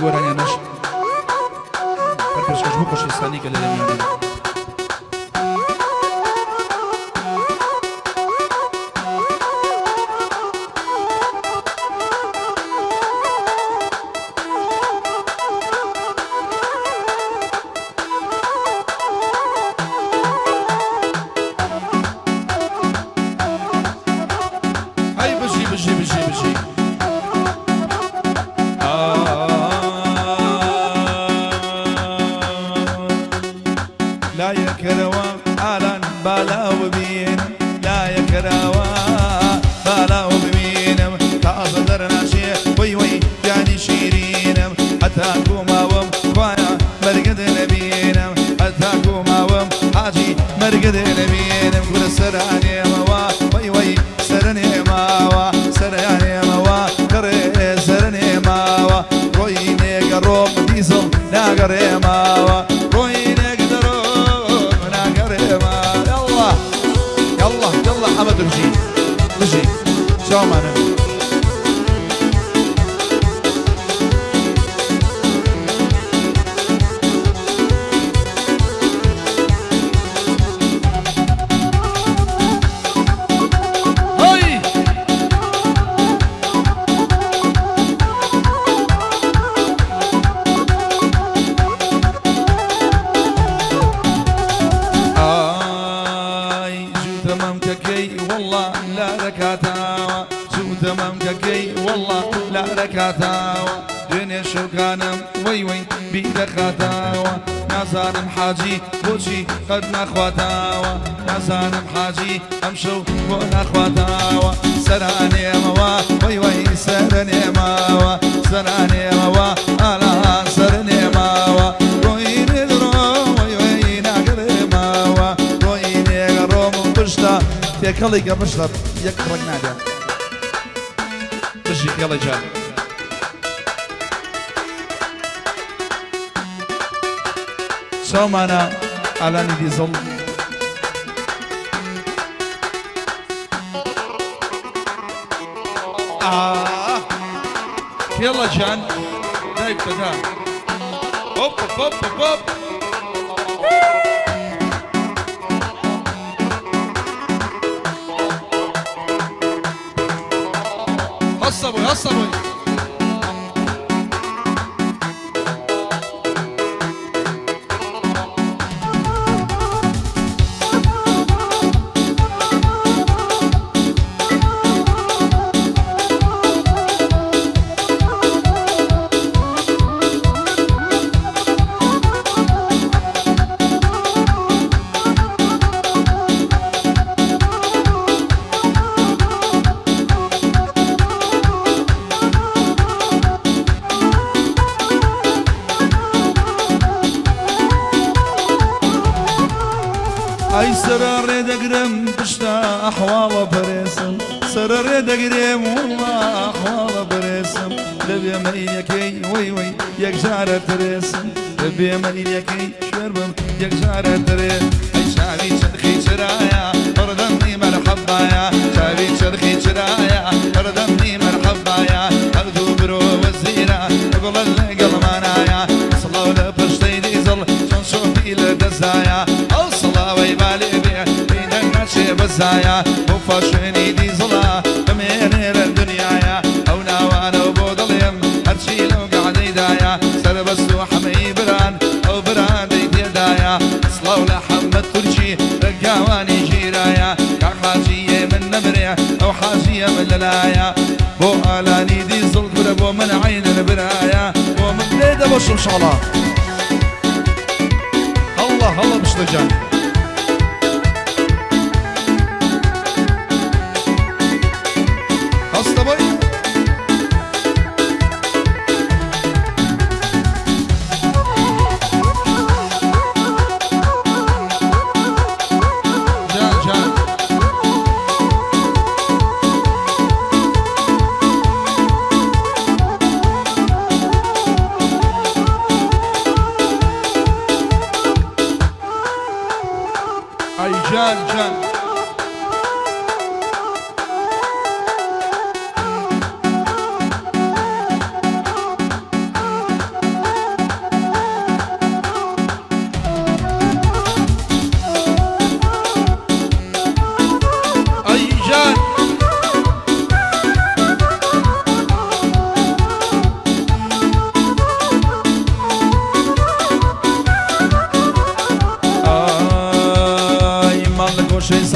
گۆرانیانەش هەر پێشکەش بوو خۆشەویستانی کە لێرە میوانن. هەی بژی بژی بژی بژی. لا یەکەرەوە ئالان بالاوە ببینم، لا یەکەرەوە بالاوە ببینم، تازە دەرناچێ وەی وەی گیانی شیرینم، هەتا گوماوم خوایە مەرگت نەبینم، هەتا گوماوم حاجی مەرگت نەبینم، کورە سەرانێمەوە وەی وەی سەرنێماوە، سەرانێمەوە کەڕێ سەرنێماوە، ڕۆینێگەڕۆم دیزڵ ناگەڕێماوە، ڕۆینێک دەڕۆم ناگەڕێما. يلا يلا يلا حمد بژی بژی چاومانە. هەی ئای جووتە مەمکەکەی وەڵڵا لا دەکاتاوە، جووتە مەمکەکەی وەڵڵا لا دەکاتاوە، دوێنێ شەوکانم وەی وەی بیدەخاتاوە، نازانم حاجی بۆچی قەت ناخواتاوە، نازانم حاجی ئەمشەو بۆ ناخواتاوە، سەرانێمەوە وەی وەی سەرنێماوە، سەرانێمەوە ئالان سەرنێماوە، ڕۆینێ دڕۆم وەی وەی ناگەڕێماوە، ڕۆینێگەڕۆم و پشتە تێکەڵی کە پشتە یەک ڕەنگ نادە. بژی خێڵی جان. چاومانە ئالانی دیزڵ. آه خێڵە جان دایک تەدا. هۆپ هۆپ هۆپ. هەستە بۆی هەستە بۆی. ئای سەرە ڕێ دەگرم پشتا ئەحواڵە پەرێسم، سەرە ڕێ دەگرێم وەڵڵا ئەحواڵە پەرێسم، لەبێ مەیلەکەی وەی وەی یەکجارە ترێسم، لەبێ مەیلەکەی شوێر بم یەکجارە ترێ. ئەی چاوی چرخی چرایە بەردەمنی مەرحەبایە، چاوی چرخی چرایە بەردەمنی مەرحەبایە، هەردوو برۆ وەزیرە گوڵە لەگەڵمانایە، سڵاو لە پشتەی دیزڵ چۆن شۆپی لە دەزایە، ئەو سڵاوەی بالێ بێ پێی ناچێ بەزایە، بۆ فاشێنی دیزڵە بمێنێ لە دنیاە، ئەو ناوانەوە بۆ دڵێم هەرچی لەو گەعدەیدایە، سەربەست و حەمەی بران ئەو براندەی تێدایە، سڵاو لە حەمەد تورکی ڕێگاوانی ژیرایە، کاک حاجیە من نەمرێ ئەو حاجیە من لەلایە، بۆ ئالانی دیزڵ کورە بۆ من عەینن برایە، بۆ من لێ دەبەشم شاڵا. الله الله بشتە جان. هەستە بۆی. جان جان.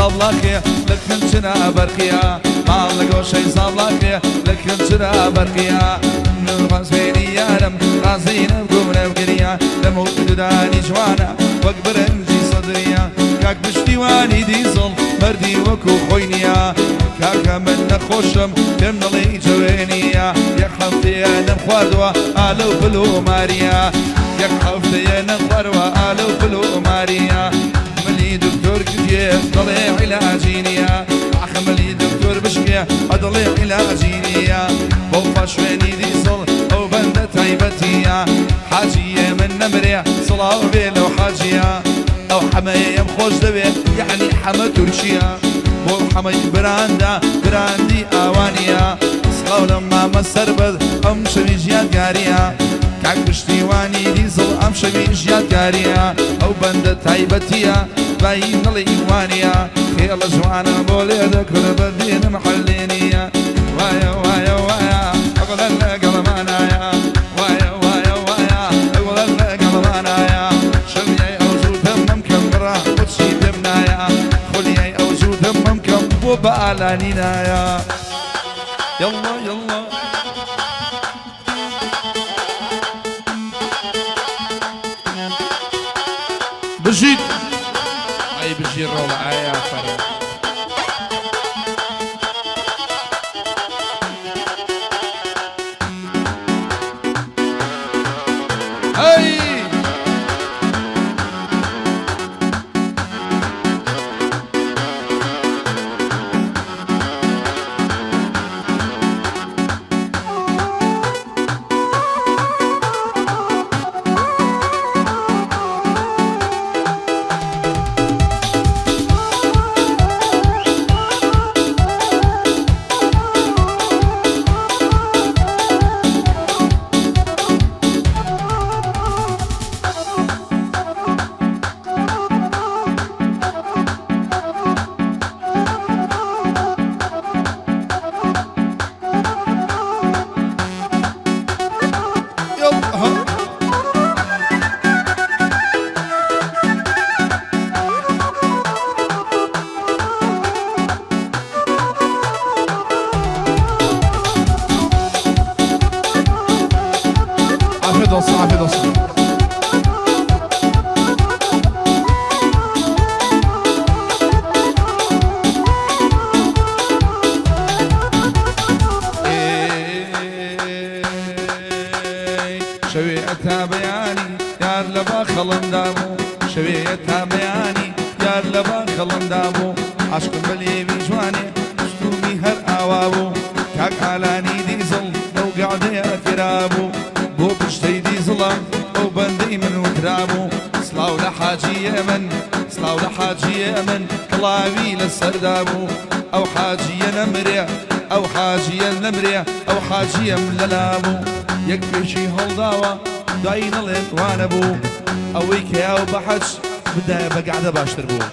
زابلاخێ لە کنچرا بەرقیە ماڵ لە گۆشەی زابلاخێ لە کنچرا بەرقیە ڕازبێنی یارم ڕازی نەبووم نەبگریە لەم و دودانی جوانە وەک برنجی سەدریە کاک پشتیوانی دیزڵ مەردی وەکو خۆی نییە کاکە من نەخۆشم پێم دەڵێی جوێنیە یەک هەفتەیە نەمخواردووە ئالە و پل و ماریە یەک هەفتەیە نەمخواردووە ئالە و پل و ماریە ملی دکتۆر کتێ دەڵێ عیلاجی نییە ئاخ ملی دکتۆر بشکێ ئەدڵێ عیلاجی نییە بۆ پاشوێنی دیزڵ ئەو بەندە تایبەتیە حاجیە من نەمرێ سڵاو بێ لەو حاجیە ئەو حەمەیەم خۆش دەوێ یەعنی حەمە تورکیە بۆ حەمەی براندا براندی ئاوانیە سڵاو لە مامە سەربەز ئەم شەوی ژیادگاریە کاک پشتیوانی دیزڵ ئەم شەوی ژیادگاریە ئەو بەندە تایبەتیە بایی نڵی ئیوانیە خێڵە جوانە بۆ لێ دەکورە بەردینم حەلێنیە وایە وایە وایە ئەگەڵە لەگەڵمانایە وایە وایە وایە ئەگەڵە لەگەڵمانایە شەویای ئەو زوو دەمم کەم بڕا بۆچی پێم نایە خولیای ئەو زوو دەمم کەم بۆ بە ئالانی نایە يلا يلا بجيت اي بجي الروضة اي فرق اي حاجیم لەلابوو یەک پێشی هەڵداوە دوایی نەڵێن وانە بوو ئەوەی کە یاو بە حەج بدایە بە گەعدە باشتر بوو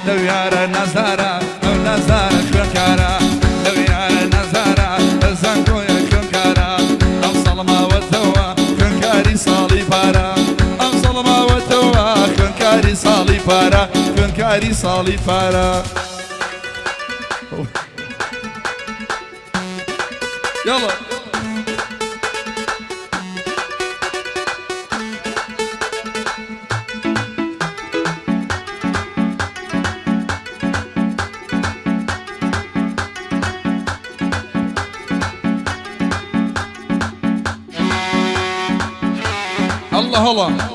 لەو یارە نازدارە ئەو نازدارە خوێندکارە لەو یارە نازدارە زانکۆیە خوێندکارە ئەم ساڵ ماوەتەوە خوێندکاری ساڵی پارە ئەم ساڵ ماوەتەوە خوێندکاری ساڵی پارە خوێندکاری ساڵی پارە يلا الله الله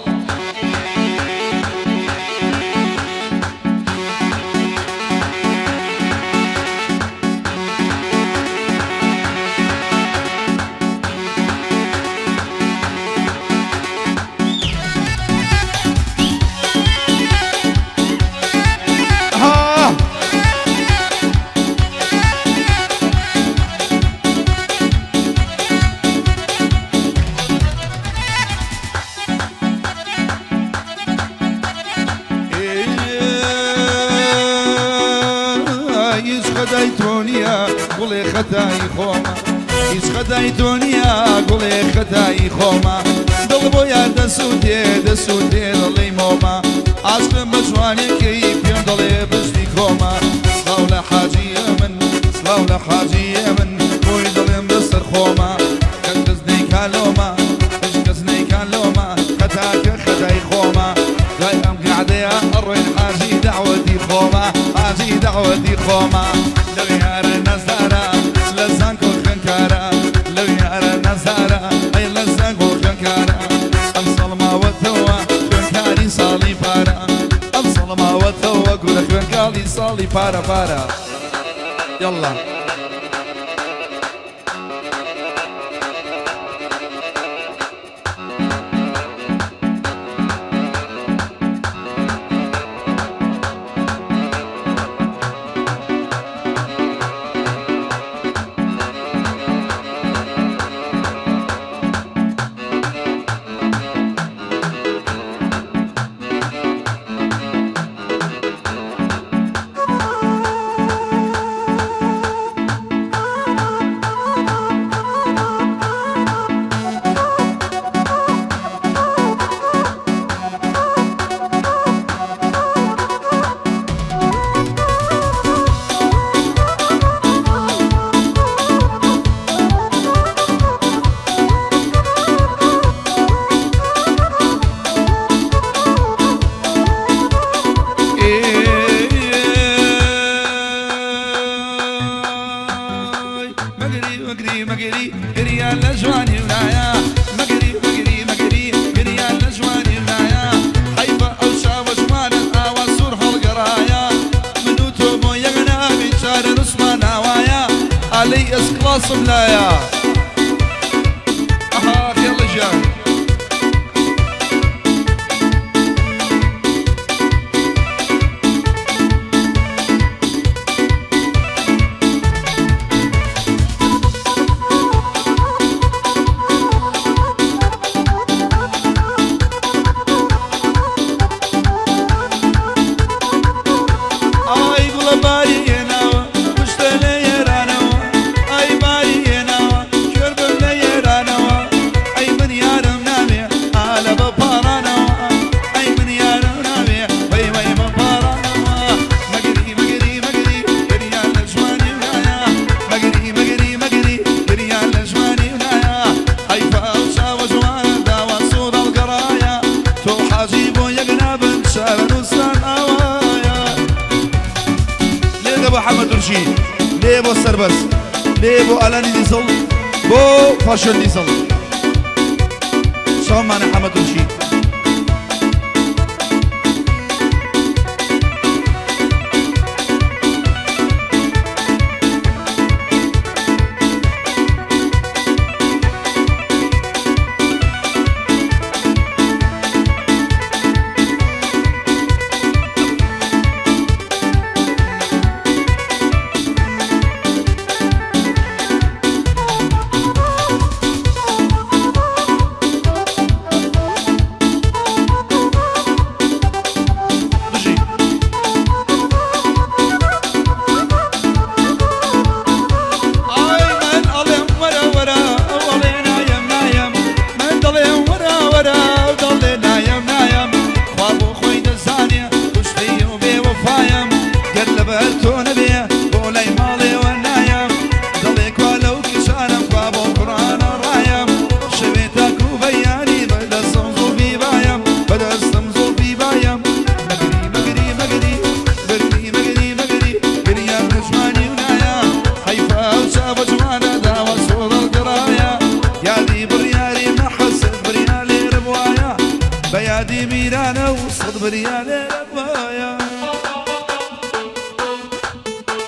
هیچ خەتای تۆ نییە گوڵێ خەتای خۆمە هیچ خەتای تۆ نییە گوڵێ خەتای خۆمە دڵ بۆ یار دەسووتێ دەسووتێ دڵی مۆمە عاشقم بە جوانێکەی پێم دەڵێ بشتی کۆمە سڵاو لە حاجیە من سڵاو لە حاجیە من بۆی دڵێم بەسەر خۆمە کەس کەس نەیکا لۆمە هیچ کەس نەیکا لۆمە خەتاکە خەتای خۆمە دوای ئەم قعدەیە ئەڕۆین حاجی دەعوەتی خۆمە حاجی دەعوەتی خۆمە لەو یارە نەزارە لە زانکۆ خوێندکارە لەو یارە نەزارە ئەی لە زانکۆ خوێندکارە ئەم ساڵ ماوەتەوە خوێندکاری ساڵی پارە ئەم ساڵ ماوەتەوە گورە خوێندکاری ساڵی پارە پارە یەڵڵا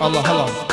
الله الله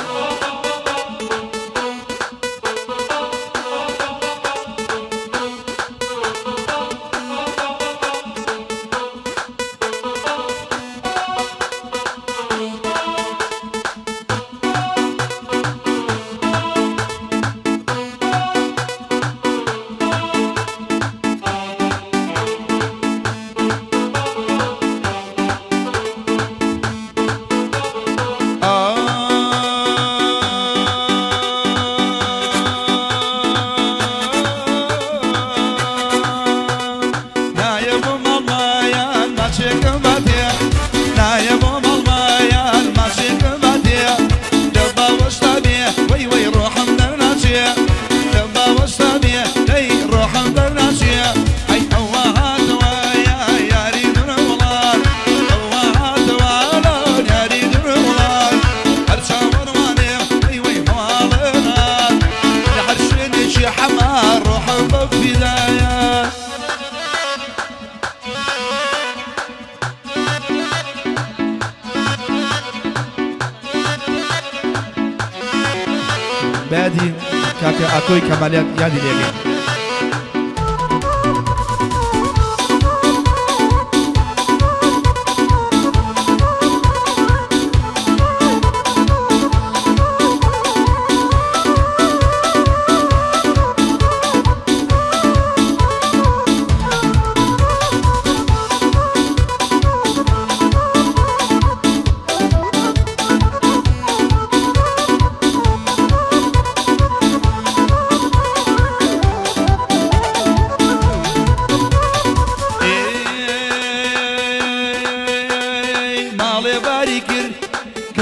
بەیادی کاکە ئاکۆی کەمالیات یادی لێگەین.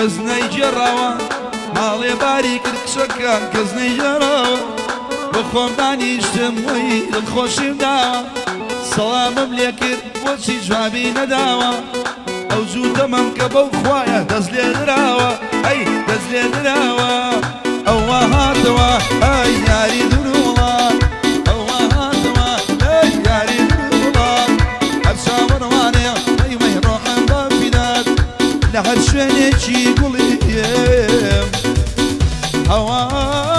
کەس نەیگێڕاوە ماڵێ باری کرد کچەکان کەس نەیگێڕاوە بۆ خۆم دانیشتم وەی دڵخۆشیم داوە سەڵامم لێ کرد بۆچی جوابی نەداوە ئەو زوو دەمەم کە بەو خوایە دەست لێ دراوە ئەی دەست لێ دراوە ئەوە هاتەوە ئەی یاری دروڵا ئەوە هاتەوە ئەی یاری دروڵا هەر چاوەڕوانێ وەی وەی ڕۆحم بە فیدات لە هەر شوێنێکی گوڵیم هەوا